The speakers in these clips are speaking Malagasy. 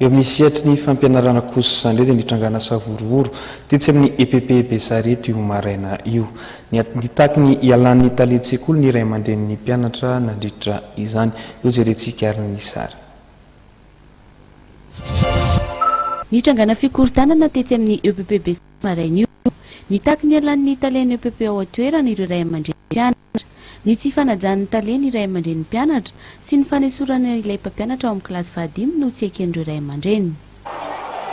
Eo amin'ny sehatry ny fampianarana kosa indray dia nitrangana savorovoro tetsy amin'ny EPP Besarety io maraina io. Nitaky ny hialan'ny talen-tsekoly ny ray aman-drenin'ny mpianatra nandritra izany. Eo jerentsika ary ny sary. Nitrangana fikorontanana tetsy amin'ny EPP Besarety maraina io. Nitaky ny hialan'ny talen'ny EPP ao an-toerana ireo ray aman-drenin'ny mpianatra. Ny tsy fanajan'ny tale ny ray aman-drenin'ny mpianatra sy ny fanesorana ilay mpampianatra ao amin'ny kilasy fahadimy no tsy eken'ireo ray aman-dreny.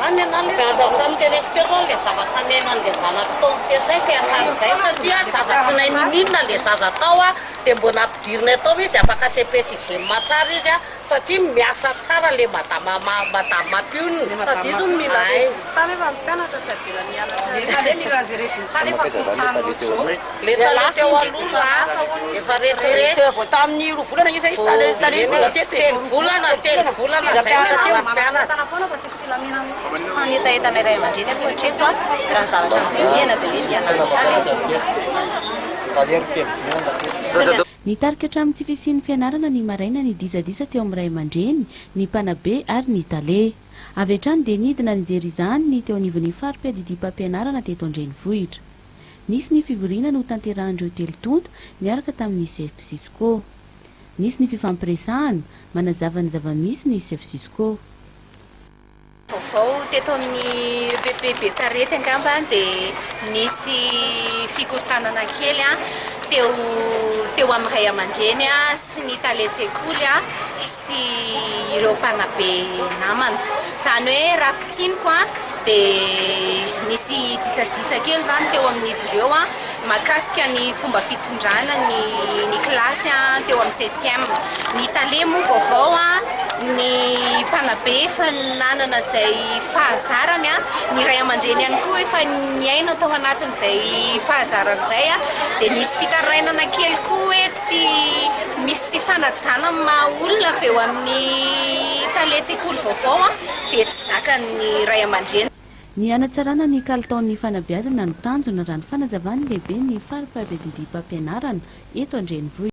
Any anah le zavatra noteneniko teo zao le zavatra niainan'le zanako tao ampiasaiko hatrany zay satria zaza tsy nahay ninoninona le zaza tao a de mbo nampidirinay tao izy afaka cepe sixième tsara izy a satria miasa tsara le madama madame mampionona Sady izy hono mila Ay. résultat nefa ny mpianatra tsy avelany hianatra. Le tale mila azy résultat nefa korontany loatra zao. Le tale teo aloha lasa efa retraite. Vao tamin'ny 2 volana izy tale tale tonga teto e. 3 volana 3 volana zay ny mpianatra. Tana foana fa tsisy filaminana mihitsy. Fa ny hetahetanay ray aman-dreny aloha hatreto a, raha ny zavatra nodinihana dia hoe fialan'ny tale. Nitarika hatramin'ny tsy fisian'ny fianarana ny maraina ny disadisa teo amin'ny ray aman-dreny, ny mpanabe ary ny tale. Avy hatrany dia nidina nijery izany ny teo anivon'ny fari-piadidiam-pampianarana teto an-drenivohitra. Nisy ny fivoriana notanterahan'ireo telo tonta niaraka tamin'ny chef Cisco. Nisy ny fifampiresahana, manazava ny zava-misy ny chef Cisco. Vaovao teto amin'ny EPP Besarety angamba dia nisy fikorontanana kely teo teo amin'ny ray aman-dreny sy ny talen-tsekoly sy ireo mpanabe namana. Izany hoe raha fintiniko dia nisy disadisa kely izany teo amin'izy ireo mahakasika ny fomba fitondrana ny ny kilasy teo amin'ny septième. Ny tale moa vaovao, ny mpanabe efa nanana izay fahazarany, ny ray aman-dreny ihany koa efa niaina tao anatin'izay fahazarana izay, dia nisy fitarainana kely koa hoe tsy misy tsy fanajana ny maha olona avy eo amin'ny talen-tsekoly vaovao dia tsy zakan'ny ray aman-dreny. Ny hanatsarana ny kalitaon'ny fanabeazana no tanjona raha ny fanazavan'ny lehiben'ny fari-piadidiam-pampianarana eto an-drenivohitra.